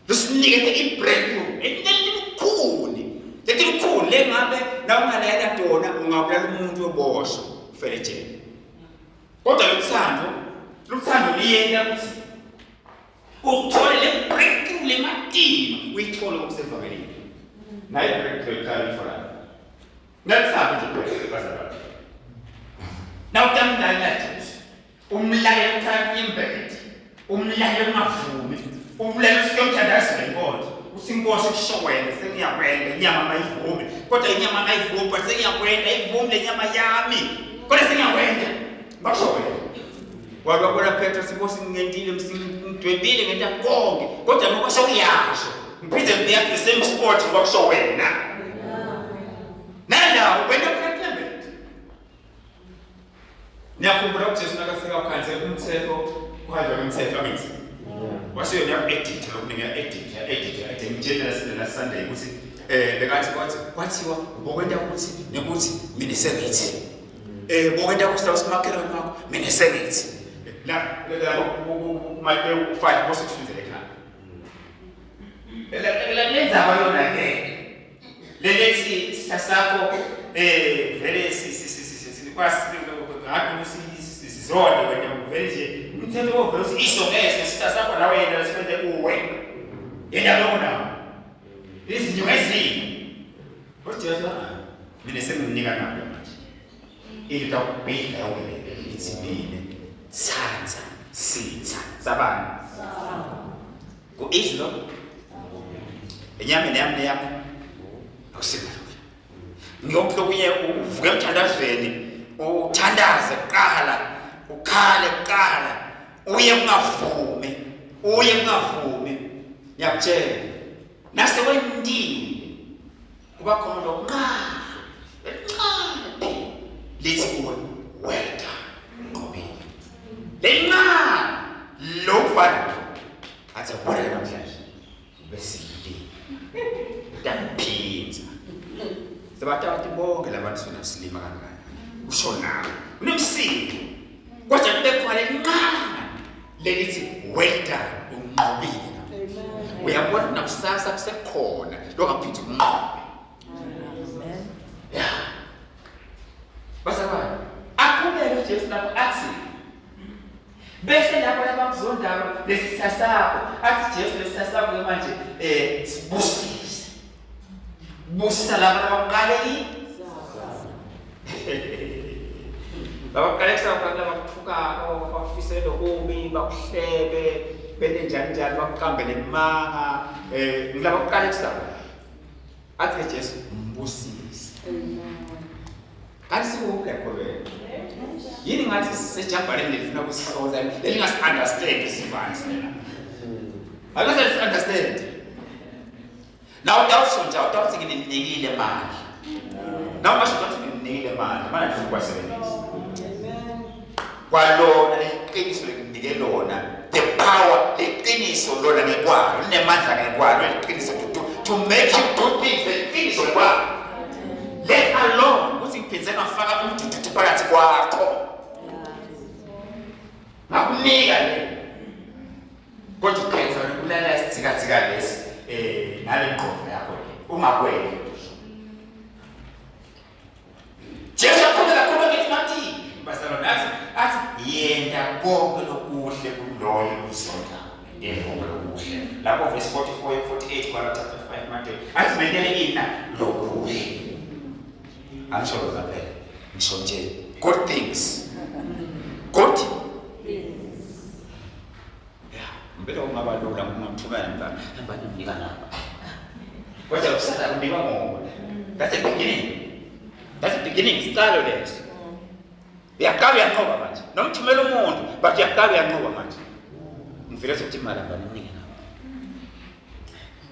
Lusinikete i-breakthrough letilukhuni letilukhuni lengabe nawungalayela tona ungabulala umuntu oboshwa ufele ejele. Kodwa luthando luthando liyenta ukuthi uthole le breakthrough lematima uyithole ngokusevakeleni. Nayo i-breakthrough iqala itholakala. Nakusabi nje kuphela bazalwane. Nawutamlalela Jesu, umlalela uthanda imbethe, umlalela ungavumi, umlalela usuke umthandazela inkonzo. Uthi inkosi kusho wena sengiyakwenda inyama mayivumi. Kodwa inyama mayivumi, but sengiyakwenda ivumi le nyama yami. Kodwa sengiyakwenda. Bakusho wena. Wabona Petro inkosi ngentile ngidwebile ngenta konke. Kodwa ngoba sewuyasho. Ngiphinde ngiya the same spot ngoba kusho wena. Nalawo wena kuyathembeka. Niyakhumbula uJesu nakafika ukhanze umthetho kuhanjwa ngomthetho angithi. Wase yona yaku-editha lokhu ngiya-editha editha editha ngitshela la Sunday ukuthi eh bekathi kwathi kwathiwa ubokwenta ukuthi nekuthi mina sengithi eh bokwenta ukuthi lawusimakhelwane wakho mina sengithi la la Matthew 5 bose kufundzele ekhaya. Lenzaba yona ke lelethi sasakho eh vele sikwasi ngathi sizonde wena vele nje umthetho wovele uthi iso ngeso sisasakho nawe yena lesikwente kuwe yena lokho nawo izinyo ngezinyo uJesu mina senginika nabo manje into takubhidla yonke ithi mina tsandza sitha sabani ku-easy lokho enyameni yami neyakho akusikalula ngiyokho kuye uvuke emthandazweni uthandaze kuqala ukhale kuqala uye kungavumi uye kungavumi ngiyakutshela nasewendile kuba khona lokunqahle elincane lithi kuwe well done nqobile lelincane lokufana athi akubonele namhlanje ubesilile utaniphinza sebatawati bonke labantu sona silima kangaka usho nawe unemsindo kodwa kube khona lelincane lelithi well done unqobile uyabona nakusasa kusekhona longaphinde unqobe ya bazalwane aqhubeke uJesu lapho athi bese lapho labakuzondayo lesitha sakho athi Jesu lesitha sakho ke manje eh sibusise busisa laba abakuqale Bakuqalekisa abantu abakuthukako, bakufisele okubi, bakuhlebe, bente njani njani, bakuqambele imanga, ngilabakuqalekisa. Athi Jesu mbusise. Kanti sikuphi ekholweni? Yini ngathi sisejabhaleni lelifuna kusihlola, lelingasi-understand isivanzi lena. Akase understand. Nawe utawusho nje utawuthi ngininikile imali. Nawe ungasho ukuthi ngininikile imali, manje ngifuna ukwasebenzisa. Kwalona leqiniso lenginike lona, the power leqiniso lona ngekwalo, linemandla ngekwalo leqiniso to make you do things leqiniso kwalo. Let alone ukuthi ngiphinde ngafaka umdududu phakathi kwakho. Ngakunika le. Kodwa ukhetha ukulala isithikathika lesi nale ngqondo yakho le ungakweli. Jesu akhuluma kakhulu ngethi bathi bazalwane athi athi yenda konke lokuhle kuloyo uzonda yena konke lokuhle. Lapho verse 44 48 kwala chapter 5 Matthew athi mendele ina lokuhle. Angisho lokho phela. Ngisho nje good things. Good Yeah, impela ungaba lula ungamthumela mntwana. Hamba nimnika napa. Kodwa kusasa kunikwa ngoba. That's the beginning. That's the beginning, isiqalo leso. Uyaqala uyanqoba manje. Noma uthumela umuntu, but uyaqala uyanqoba manje. Ngivele ukuthi imali hamba nimnike napa.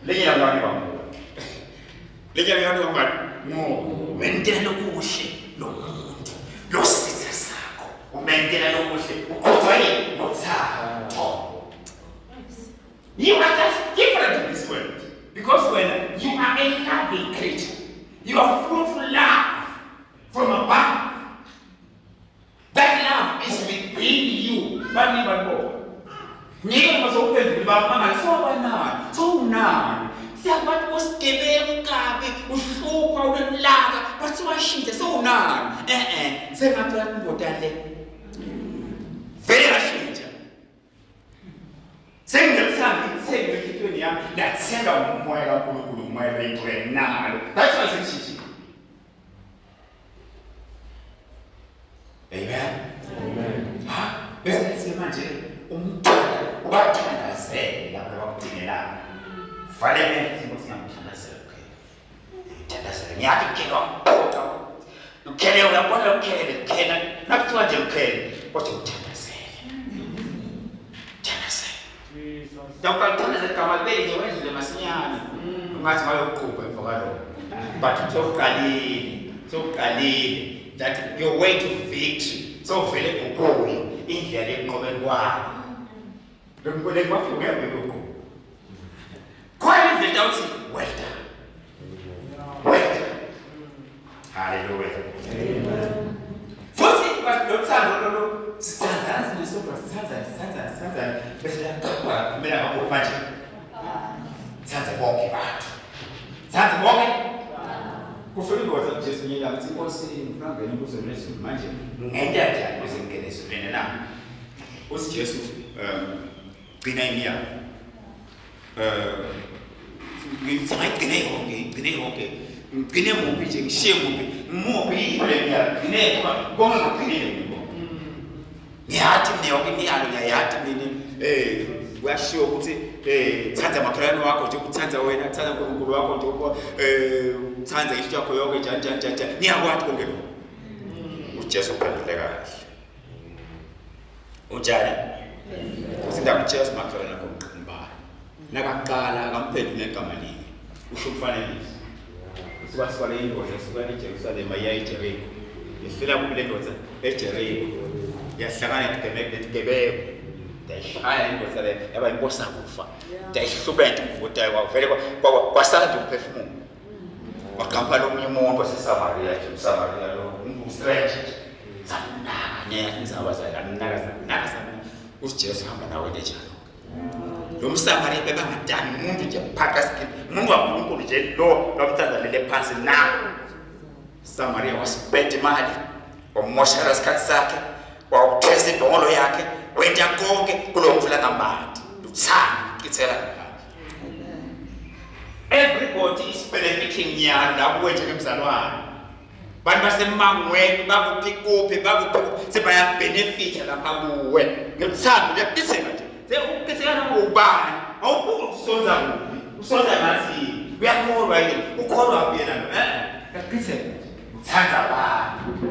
Lenye yabani bami. Lenye yabani bami. Ngo, wentela lokuhle lo muntu. Lo sitha sakho. Umentela lokuhle. Uqothwa yini? Ngothando. You are just different in this world. Because when you are a loving creature, you are full of love from above. That love is within you. Bani babo. Ngeke masokuphendula bamangala sobanani, sowunani. Siyakubathi usigebengu kabi, uhlupha unemlaka, bathi washintsha sowunani. Sengathi indoda le. Vele yashintsha. Sengingathanda ithemba enhliziyweni yami, lathemba ngomoya kaNkulunkulu, umoya oyingcwele nalo. That's why sengishintshile. Amen. Amen. Ha, bese manje umntwana ubathandazele labo abakudingelayo. Vale amehlo ukuthi ngamthandazela kuphela. Thandazela. Ngiyathi ukhele waphoqa. Ukhele uyabona ukhele, ukhele. Nakuthiwa nje ukhele, kodwa uthandazele. Thandazele. Dawuqala uthandazele igama libele nje wendlule masinyane. Ungathi bayoqhuba emva kwalokho. But sewuqalile, sewuqalile. That your way to victory. Sewuvele ukuyo indlela ekunqobeni kwakho. Lokuboleka kwakho ngeke uyoqhuba. Khona indlela uthi well done. Well done. Hallelujah. Amen. Futhi lothando lolo sithandana sinesonto sithandana sithandana sithandana bese liyaqhubeka kumele ngakho manje. Thanda bonke abantu. Thanda bonke. Kufika indoda kuJesu ngenyanga ukuthi inkosi ngifuna ngene embusweni wezulu manje ngenta njani ukuze ngingene ezulwini na? Uthi Jesu gcina imiyalo. Ngithi ngayigcine yonke, ngigcine yonke. Ngigcine muphi nje ngishiye muphi? Ngimuphi yini le miyalo? Ngigcine ngoba konke ngigcinile mina. Ngiyathi mina yonke imiyalo ngiyayathi mina kuyashiwo ukuthi thanda makhelwane wakho nje uthanda wena, thanda uNkulunkulu wakho nje uthanda inhliziyo yakho yonke njani njani njani njani. Ngiyakwathi konke lokho. uJesu uphendule kahle. Unjani? Uthi ndakutshela umakhelwane wakho ngibani. Nakaqala akamphendule igama linye. Usho umfanekiso. Usuka suka le indoda isuka eJerusalema iya eJeriko. Yehlela kubi le ndoda eJeriko. Yahlangana netigebengu. Yayishaya indoda le yaba inkosi akufa. Yayihlubela ingubo yayo kwavele kwasala nje umphefumulo. Waqhamuka lomunye umuntu waseSamaria nje uSamaria lo ungu-strange nje. Samnaka ne inzaba zakhe amnaka samnaka samnaka. Uthi Jesu hamba nawe njalo. Lo mSamaria bebangadani umuntu nje phaka sikini umuntu waNkulunkulu nje lo lomthanda lele phansi na. Samaria wasipenda imali wamoshela isikhathi sakhe wawuthwesa imbongolo yakhe wenza konke kulowo mfula ngamadi luthando chithela ngaphandle. Everybody is benefiting nyalo la kuwe njengemzalwane. Bantu basemangweni bakuphi kuphi bakuphi kuphi sebayabhenefitha lapha kuwe ngeluthando luyakuthiseka nje sekukhitheka noma ubani awubuki usonza kuphi usonza ngathi uyakholwa yini ukholwa kuphi yena lo eh uyakuchitheka nje uthanda abantu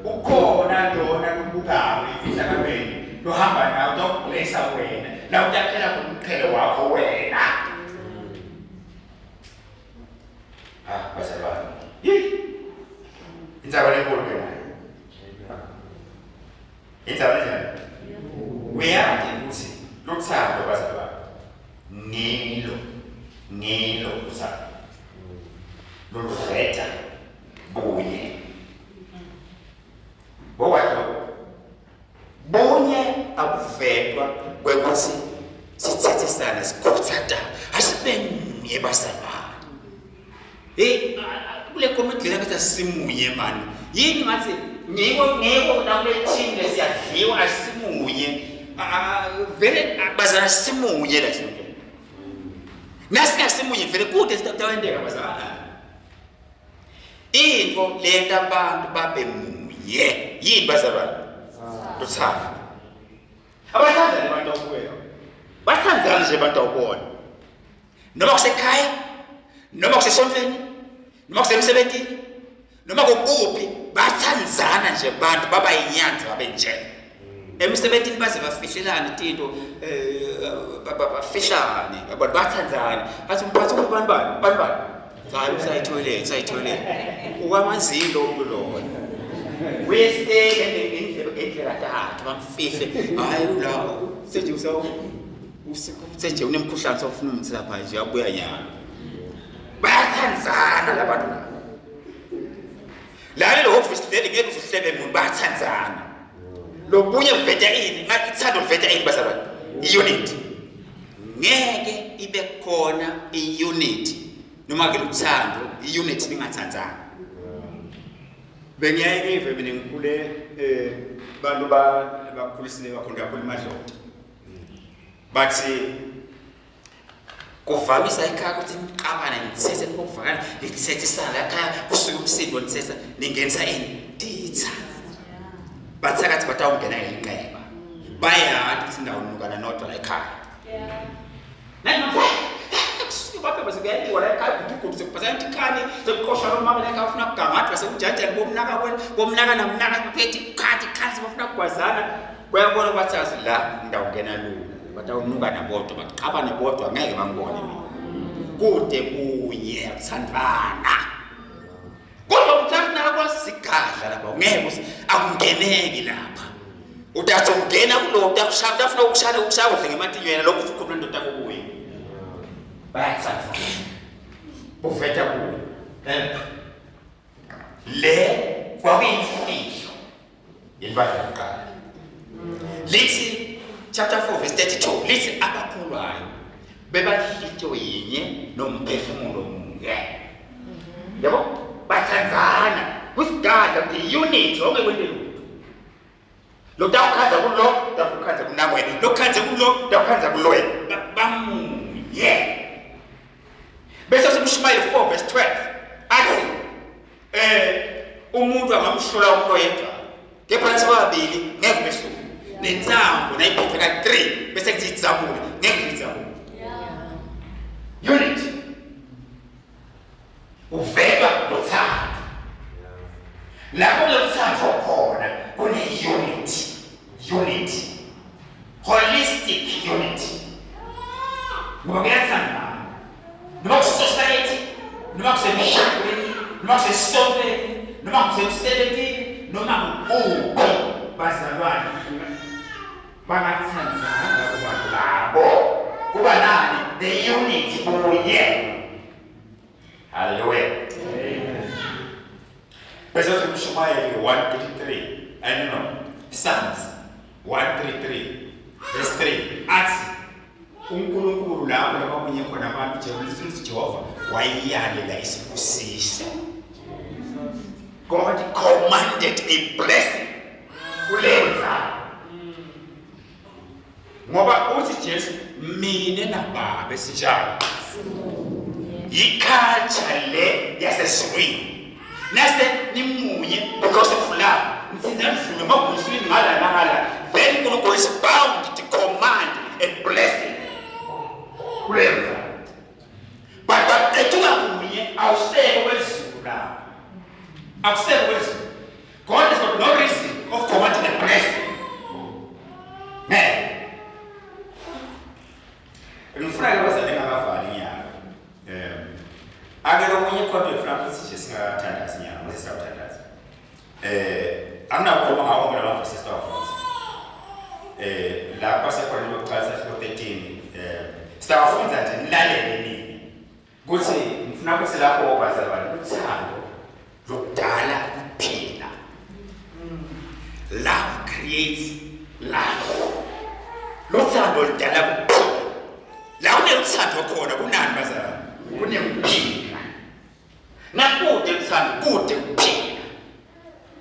ukhona lona lobukayo efihlakalweni lohamba nawe utokublessa wena la utakhela khona umqhele wakho wena. Ha bazalwane. Yi. Indzaba lenkulu ke nayo. Indzaba lenjani? Uyati ukuthi luthando bazalwane ngilo ngilo uthando. Loluveta bunye. Bowakhe Bunye abuvetwa kwekuthi sithethisane sikhuthata asibenye bazalwane. Hey kule komiti lena ngathi asimunye mani. Yini ngathi ngiko ngiko nakule team lesiyadliwa asimunye. Vele bazalwane simunye la sonke. Nasingasimunye vele kude sitawenteka bazalwane. Into lenta abantu babe munye yini bazalwane? Luthando. Abathandani abantu awubuya. Bathandani nje abantu awubona. Noma kusekhaya, noma kusesontweni, noma kusemsebenzini, noma kukuphi, bathandzana nje abantu baba yinyanzi babe nje. Emsebenzini baze bafihlelane tinto eh bafihlane, abantu bathandzane. Athi umphathi ubani bani? Bani bani? Hayi usayithoyilethi, usayithoyilethi. Ukwamanzini lo muntu lona. Uyesiteka ngendlela ngendlela tathu bamfihle. Hayi ula seje usa seje unemkhuhlane sofuna umthi lapha nje uyabuya nyalo. Bayathandzana labantu laba. La lelo hhovisi leli ngeke uzihlebe muntu bayathandzana. Lobunye buveta ini? Ngathi ithando liveta ini bazalwane? I-unity. Ngeke ibe khona i-unity noma ke luthando i-unity ningathandzani. Bengiyaye ngive mina ngikhule eh bantu ba bakhulisile kakhulu kakhulu emadloti. Bathi Kuvamisa ekhaya ukuthi niqabane nithethe nibokuvakala nithethisana la ekhaya kusuke umsindo nithetha ningenisa ini titha. Bathakathi batawungena ngelinxeba. Bayati ukuthi indawo nukana nodwa la ekhaya. Kusuke base kuyaliwa la ekhaya gudugudu sekuphasana ikhani sekuqoshwa lomama la ekhaya ufuna kugangathwa sekujanjani bomnaka bomnaka namnaka baphethe ikhathi ikhathi bafuna kugwazana. Bayabona bathi azi la ngidawungena lula. Batawunukana bodwa, baqabane bodwa ngeke bangibone mina. Kude kunye kuthandana. Kodwa uthanda kwasigadla lapha ngeke akungeneki lapha. Utathi ungena kulo utakushaya utafuna ukushaya ukushaya udle ngematinyweni lokhu ukhuluma indoda kukuye. Bayathatha. Buveta kuye. Eh. Le kwakuyimfihlo yelibandla lokuqala lithi chapter 4 verse 32 lithi abakholwayo bebanhlityo yinye nomphefumulo munye yabo bathandzana kusigadla the unit onke kwente lutho lo tawukhandza kulo tawukhandza kunawena lo khandze kulo tawukhandza kuloya bamunye bese sekushumayela 4 verse 12 athi Eh umuntu angamhlula umuntu oyedwa. Kepha nathi babili ngeke behluke. Nensambo nayiphethe ka 3 bese kuthi idzabule ngeke idzabule. Unity. Uveka lothando. Lapho kulothando khona kune unity. Unity. Holistic unity. Ngoba kuyathandana. Noma kusociety, noma kusemshadweni, noma kusesontweni, noma kusemsebenzini, noma kukuphi bazalwane bangathandana kubantu labo. Kuba nani? The unity bunye. Hallelujah. Amen. Bese uthi 133. I don't know. Psalms 133 verse 3 athi uNkulunkulu lapho labakunye khona abantu Jehova Jehova wayiyalela isibusiso. God commanded a blessing kulenza ngoba uthi Jesu mina nababa esinjalo yiculture le yasezulwini. Nase nimunye because of love. Nithinda nidlule emaguswini ngala nangala. Then uNkulunkulu is bound to command a blessing. Kuleyo ndzawo. But baqethuka kunye awusekho kwezulu lapho. Akusekho kwezulu. God has got no reason of commanding a blessing. Ngeke. Ngifuna ke bazali ngakavali inyanga. Um ake lomunye ikhonto ngifuna ukuthi nje singakathandazi inyanga bese siyawuthandaza. Eh anginakukhuluma ngawo onke lama verses siwafunza. Eh lapha sekhona lokuqala sahluko 13 eh siyawafunza nje nilalele nini. Kuthi ngifuna ukuthi lapho bazalwane uthando lokudala ukuphila. Love creates life. Lothando lidala ukuphila. La kuneluthando khona kunani bazalwane? Kunekuphila. Nakude uthando kude kuphila.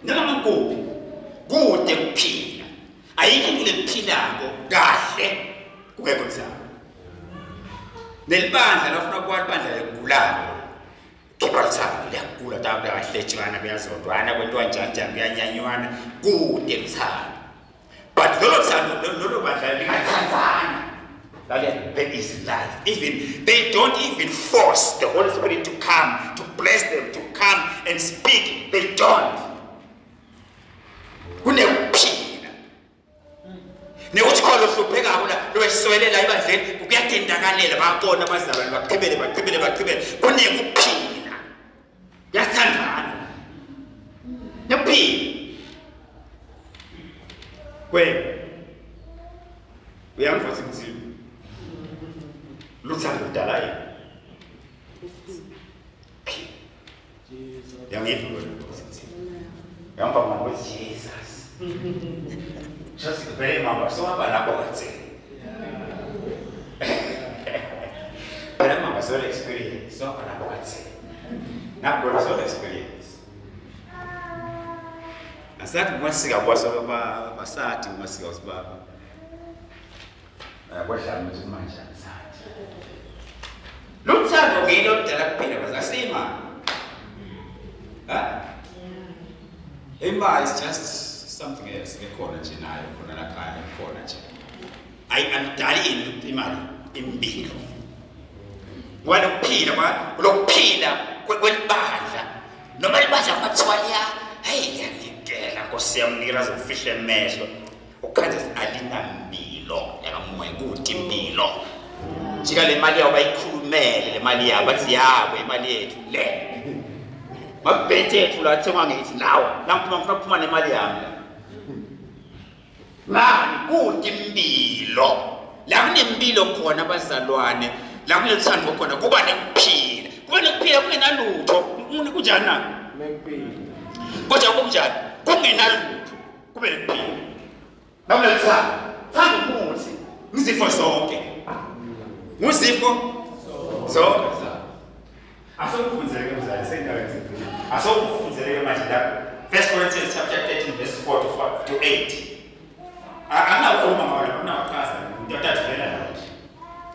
Noma ngikuphi kude kuphila. Ayikho into lephilako kahle kungekho uthando. Nelibandla lafuna kuba libandla legulako. Khipha luthando liyagula tabu kuyahletshwana kuyazondwana kwentiwa njani njani kuyanyanywana kude luthando. But lolo thando lolo bandla lingathandzana. Lalela, there is life. Even they don't even force the Holy Spirit to come to bless them, to come and speak. They don't. Kunekuphila. Nekuthi khona ohluphekako la loweswele la ebandleni kuyatendakalela bayabona abazalwane baqhibele baqhibele baqhibele kunekuphila. Kuyathandana. Nekuphila. Wena uyamva ukuthi ngithini? Luthando ludala yini? Uyangiva wena ukuthi ngithini? Uyamva mama ukuthi Jesus. Just vele mama sohamba lapho kathini. Phela mama sole experience sohamba lapho kathini. Nakho sole experience. Asathi kumasika kwaso basathi kumasika usibaba. Kwadlala ukuthi manje asathi. Luthando ngilo oludala kuphila bazasima. Ha? Imali is just something else ekhona nje nayo khona la khaya khona nje. Ayi alidali ini imali impilo. Ngoba lokuphila kwa lokuphila kwelibandla noma libandla kwathiwa liya hey liyanikela nkosi yami nikela zokufihla emehlo ukhanje alinambilo yakamoya kude impilo jika le mali yabo bayikhulumele le mali yabo bathi yabo imali yethu le mabhentshi ethu la athengwa ngithi lawa nangiphuma ngifuna ukuphuma nemali yami la Ngani kude impilo. La kunempilo khona abazalwane, la kuneluthando khona kuba nekuphila. Kuba nekuphila kungenalutho. Kunjani na? Nekuphila. Kodwa kunjani? Kungenalutho. Kube nekuphila. La kuneluthando. Thanda umuthi. Ngizifo zonke. Nguzifo zonke. Asekufundzele ke mzali sendaweni segcina. Asekufundzele ke manje lapho. First Corinthians chapter 13 verse 4 to 5 to 8. Anginakukhuluma ngawo lapho nginakuchaza. Into athivela la nje.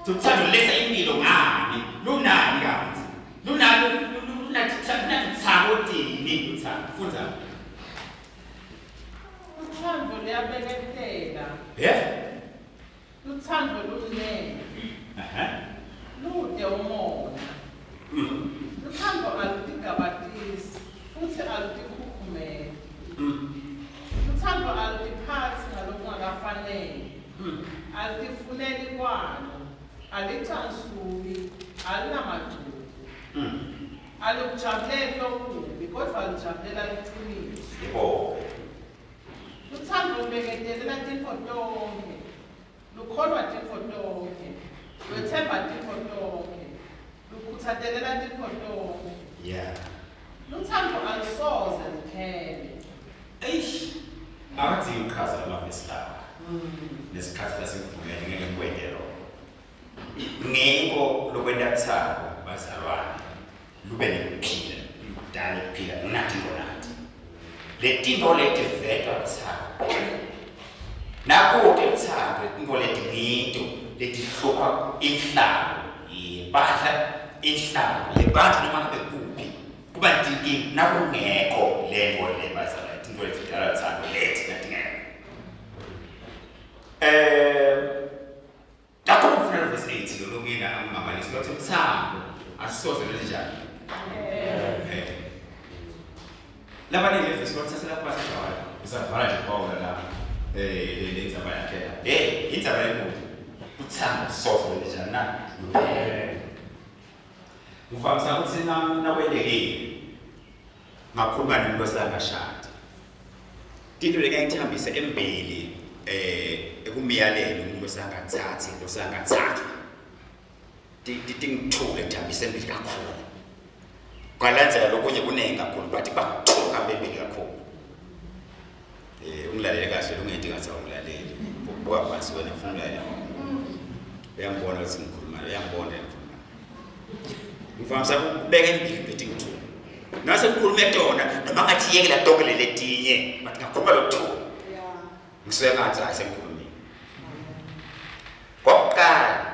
Uthando letha impilo ngani? Lunani kanti? Lunani lunathi thako tini uthando. Fundza. Uthando luyabeketela. Yeah. Luthando lumnene. Ehhe. Lude umona. Luthando alutigabatisi futsi alutikhukhumeli. Luthando alutiphatsi ngalokungakafaneli. Alutifuneli kwalo. Alicansuki, alinamagcubu. Alikujabuleli lokubi kodvwa lujabulela liciniso. Yebo. Lutsandvo lubeketelela tintfo tonkhe, lukholwa tintfo tonkhe, lwetsemba tintfo tonkhe, lukhutsatelela tintfo tonkhe. Yeah. Lutsandvo alusoze luphele. Eish. Akadingi ukuchaza lamavesi lawa. Nesikhathi lasikuvumele ngeke ngikwente lokho. Ngiko lokwenta thabo bazalwane. Lube nekuphila, ludale kuphila nathi ngonathi. Letinto leti vetwa thabo. Nakude thabo into leti ngito letihlupha inhlalo yebandla, inhlalo yebandla noma ngabe kuphi. Kuba tinkinga nakungekho lento le bazalwane, tinto letidala luthando lethi natingekho. Ngakho ngifuna verse 8 lo lokuyena angingabalisi lothi uthando asisoze lenjani. Labaningi le verse bathathela phansi njalo. Isavala nje Paul la le ndzaba yakhe la. Indzaba lenkulu. Uthando asisoze lenjani na? Ngivamisa ukuthi nakwelekile ngakhuluma nomuntu osangashadi. Tinto lekayithambise embili ekumyaleni umuntu osangathathi osangathathwa. Tingithule ngithambise embili kakhulu. Kwalandzela lokunye kuningi kakhulu bathi bakuthuka bembili kakhulu. Ungilalele kahle ungenti ngathi awungilaleli. Buka phansi wena ufuna ulalela. Uyangibona ukuthi ngikhuluma, uyangibona ngikhuluma. Ngivamisa ukubeka embili bethi ngithuka. Nase ngikhulume tona noma ngathi yekela tonke leletinye, bathi ngakhuluma lokuthuka. Ngisuke ngathi hayi sengikhulumile. Kokuqala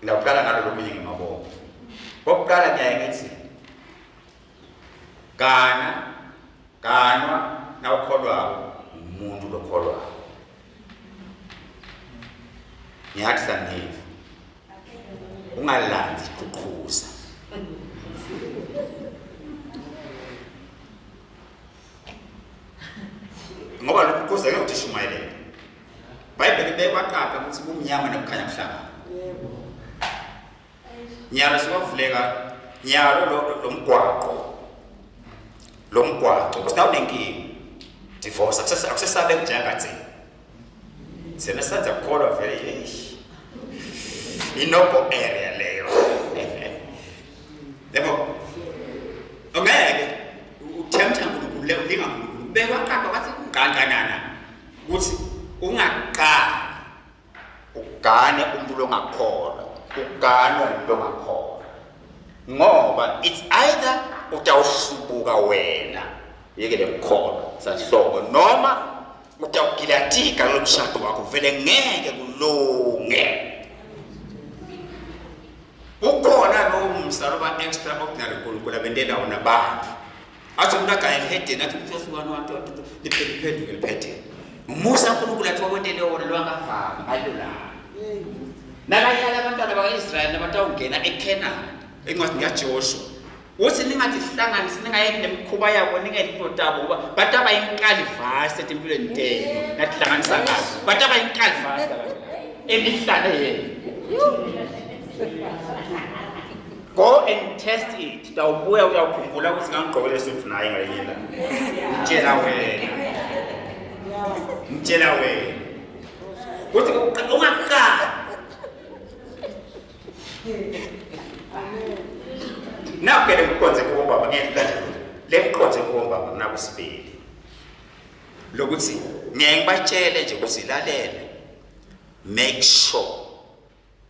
ngiyaqala ngalo lokunye ngemabongo. Kokuqala ngiyaye ngithi gana ganwa nawukholwako umuntu lokholwako. Ngiyathi sangiva. Ungalanzi iqhuqhuza. Ngoba lokhu kuze ke uthi shumayelele. Bible ibekwa qapha ukuthi kumnyama nokukhanya kuhlangana. Yebo. Nyalo siwavuleka nyalo lo mgwaqo. Lo mgwaqo kusina unenkinga. Divorce akusesabe njengathi. Sena sanza kukholwa vele yeyi. Inogo area leyo. Yebo. Ongeke uthemtha uNkulunkulu le ulinga uNkulunkulu. Bekwa qapha wathi nganganana ukuthi ungaqali ugane umuntu ongakholwa, ugane umuntu ongakholwa. Ngoba it's either utawuhlubuka wena yekele ukukholwa sahlobo noma utawugilatika lo mshado wakho vele ngeke kulunge. Ukhona lowo musa loba extraordinary uNkulunkulu abentela wona abantu. Athi umuntu agane elihedeni athi uMfesi wani wantu liphenduke liphethe. Umusa uNkulunkulu athi wakwentele wona lwangavami ngalula. Nakayala abantwana baka-Israyeli nabatawungena eKhenani encwadini kaJoshua. Uthi ningatihlanganisi ningayeki nemikhuba yabo ningayeki into tabo ngoba bataba inkalivasi etimpilweni tenu natihlanganisa ngazo. Bataba inkalivasi emihlane yenu. Go and test it. Utawubuya uyawukhumbula ukuthi ngangigqoke lesuthu naye ngalinye ilanga. Ngitshela wena. Ngitshela wena. Kuthi ungaqali. Nakho ke lekuqonze kubo baba ngeke kanje. Lekuqonze kubo baba nakusibili. Lokuthi ngeke ngibatshele nje ukuthi lalela. Make sure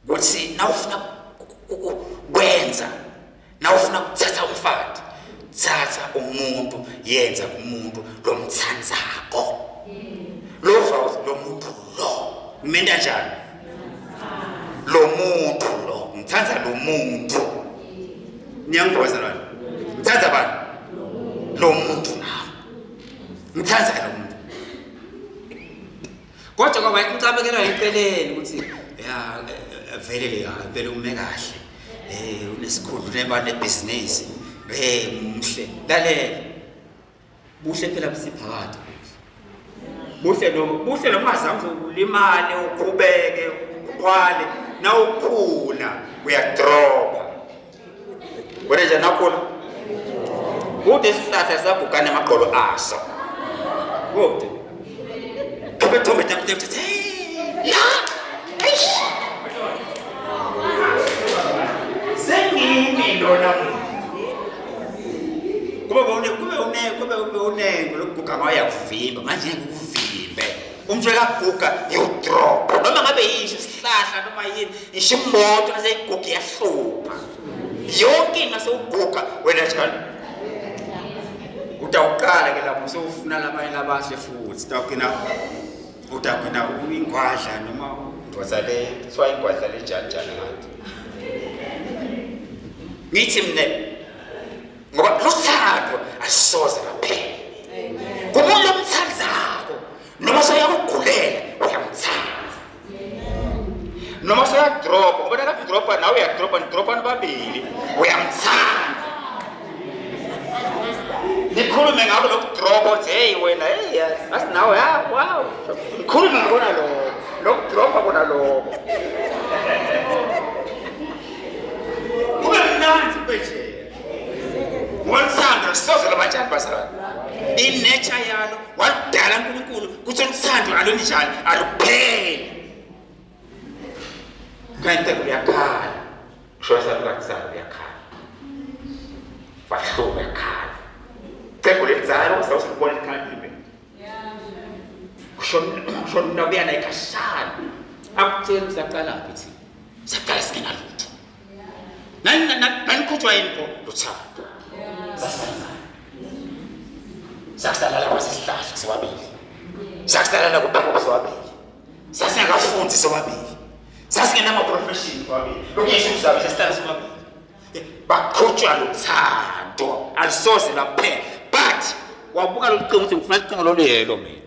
ukuthi nawufuna kwenza nawufuna ukuthatha umfati thatha umuntu yenza kumuntu lomthandzako lova lo muntu lo ngimenta njani lo muntu lo ngithanda lo muntu niyangiva bazalwane ngithanda bani lo muntu ngithanda lo muntu Kodwa kwaba ucabekelwa eceleni ukuthi ya vele ke vele ume kahle. Unesikhundla uneba nebhizinisi. Muhle. Lalela. Buhle phela busiphakade. Buhle no buhle noma ungazange ulimale uqhubeke uqhwale nawukhula uyadropa. Wena nje nakhula. Kude isihlahla sagugana amaqolo aso. Kude. Kube thombe takude kuthi hey la. Eish. Sengimi lona. Kube une kube une kube ube unengo lokuguga ngayo yakuvimba manje ngeke ukuvimbe. Umuntu ekaguga yewudrop noma ngabe yisho isihlahla noma yini isho imoto naseyiguga iyahlupha. Yonke into sewuguga wena njalo. Utawuqala ke lapho sewufuna labanye labahle futhi utawugcina utawugcina uyingwadla noma ndoda le kuthiwa ingwadla le njani njani ngathi. Ngithi mina ngoba luthando asoze lwaphela. Kumuntu omthandzako noma soyakugulela uyamthanda. Noma soyadropa ngoba nakadropa nawe uyadropa nidropa nibabili uyamthanda. Nikhulume ngako lokudropa uthi hey wena hey asinawe ha wow. Nikhulume ngakona lokho lokudropa kona lokho. Kube mnandi kube nje. Ngothando soze labanjani bazalwane. Inature yalo waludala uNkulunkulu kuthi uthando alunjani alupheli. Kanti uyakhala. Kusho salukazi salo uyakhala. Wahluka uyakhala. Cebo lelidzala usawusibona likhala imbe. Kushona unabuyana ikhashana. Akutsheli usaqala phi thina. Saqala singenalutho. Nanikhutshwa yini pho? Luthando. Sasizana. Sakusalala kwasesihlahla sobabili. Sakusalala kubaba sobabili. Sasingakafundi sobabili. Sasingenama-profession sobabili. Lokuyisho ukuthi sasihlala sobabili. Bakhutshwa luthando. Alisoze laphela. But wabuka lolu cingo uthi ngifuna ucingo loluyelo mina.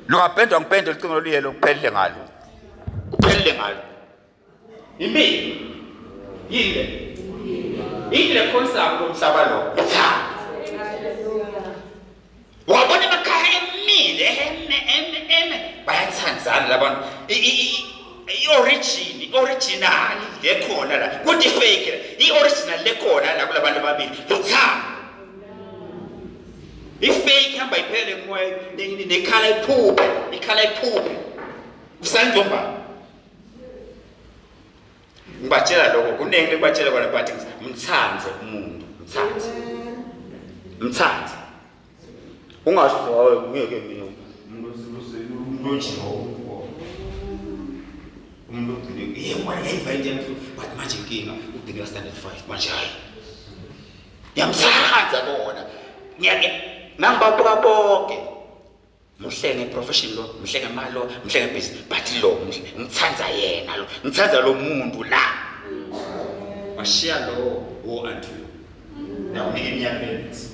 Lungapendwa ngipende ucingo loluyelo kuphelele ngalo. Kuphelele ngalo. Impilo. Yini le? Yini le khonsayo lomhlaba lo? Uthando. Wabona emakhaya emile eme eme eme bayathandzana labantu. I-origin, original lekhona la. Kuthi fake, i-original lekhona la kulabantu ababili. Luthando. I-fake hamba iphele kumoya nekhala iphuphe, ikhala iphuphe. Usanjomba. Ngibatshela lokho kuningi lekubatshela kona but mthande umuntu, mthande. Mthande. Ungasho ukuthi hayi ngeke mina umuntu onje umuntu ogcine yebo yayiva into yami but manje inkinga ugcine ka standard 5 manje hayi ngiyamthanda kona ngiyake nangibabuka bonke muhle ngeprofession lo muhle ngemali lo muhle ngebusiness but lo muhle ngithanda yena lo ngithanda lo muntu la washiya lo wo unto you nakunika iminyaka eminingi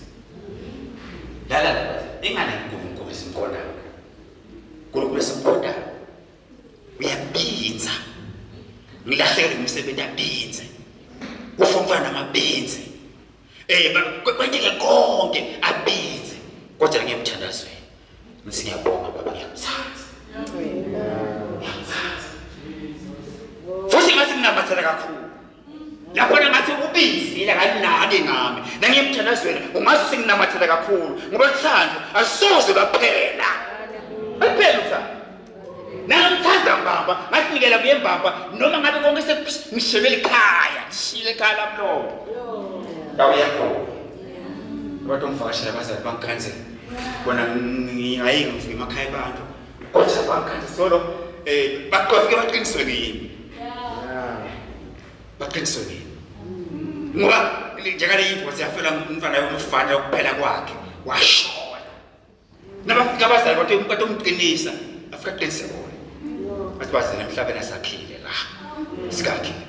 lala la ingane uNkulunkulu esimqondayo uNkulunkulu esimqondayo uyabinza ngilahlekele umsebenzi abinze kufa umfana amabinze Eh kwenteke konke abize kodwa ngiyemthandazweni. Ngithi ngiyabonga baba ngiyakuthanda. Ngiyakuthanda. Futhi ngathi nginamathela kakhulu. Lapho ngathi ubizile kanake ngami. Nangiyemthandazweni ungazi senginamathela kakhulu ngoba uthando asoze lwaphela. Aphela uthando. Nangimthanda mbamba, ngasinikela kuye mbamba noma ngabe konke sengishiyele ekhaya, ngishiyele ekhaya lami lonke. Ndawo yakho. Abantu ngivakashela abazali bangikhanze. Bona ngingayi ngifike emakhaya abantu. Kodwa bangikhanze solo eh baqofike baqiniswe kimi. Baqiniswe kimi. Ngoba njengale ingozi yafela umntwana yomfana ukuphela kwakhe washona. Nabafika abazali bathi bathi umqinisa, afika qinise bona. Bathi bazele emhlabeni asakhile la. Sikakhile.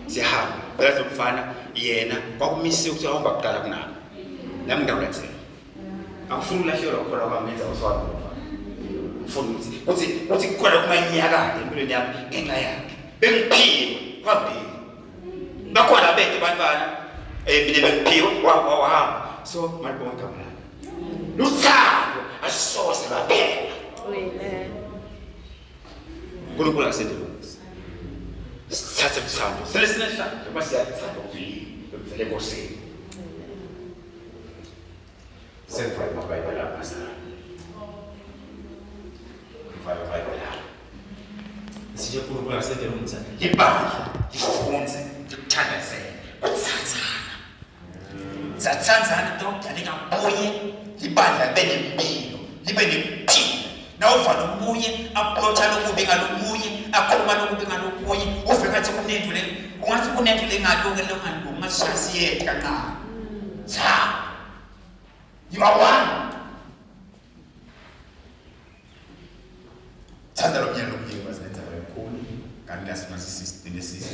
Siyahamba. Phela umfana yena kwakumisiwe ukuthi ahamba kuqala kunami. Nami ngawulathela. Angifuni ukulahlekelwa ukukholwa kwami ngenza uswalo lomfana. Ngifuna ukuthi kuthi kuthi kukhona kumanyakade empilweni yami ngenxa yakhe. Bengiphiwe kwambili. Bakhona bethu abantwana eh mina bengiphiwe wahamba. So malibonga igama lakhe. Luthando asoze lwaphela. Amen. uNkulunkulu akasendelunzi. Sithathe uthando. Selesinenhlanhla njengoba siyathanda ukuvile ukuvela enkosini. Sengivala amabhayibheli ami bazalwane. Ngivala amabhayibheli ami. Sije uNkulunkulu akasendelunzi. Libandla lifunze likuthandazele kuthathana. Sathandzana dokta lingabuye libandla libe nempilo libe nekuphila nawuva lomunye aplotha lokubi ngalomunye akhuluma lokubi ngalokunye uve ngathi kunento le ungathi kunento lengalungi lengalungi ungathi shasiyethu kancane cha you are one Thanda lo mnyaka lomnyaka bazenza kakhulu kanti asimase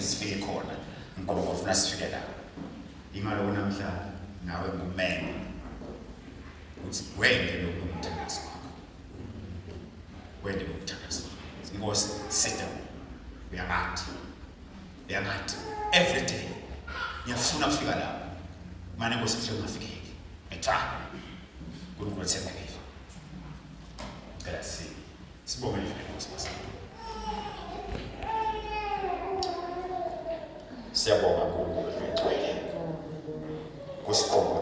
sifike khona. uNkulunkulu ufuna sifike lapho. Ingaloko namhla nawe ngumeme ukuthi wende lokhu umthandazo wakho, wende lokhu umthandazo wakho. Inkosi sita, uyangathi uyangathi every day ngiyafuna kufika lapho, mane Nkosi kuhle ungafikeki ngetha uNkulunkulu ethembekile. Cela si sibonge livele Nkosi basana. Siyabonga Nkulunkulu ngcwele kusiqonda.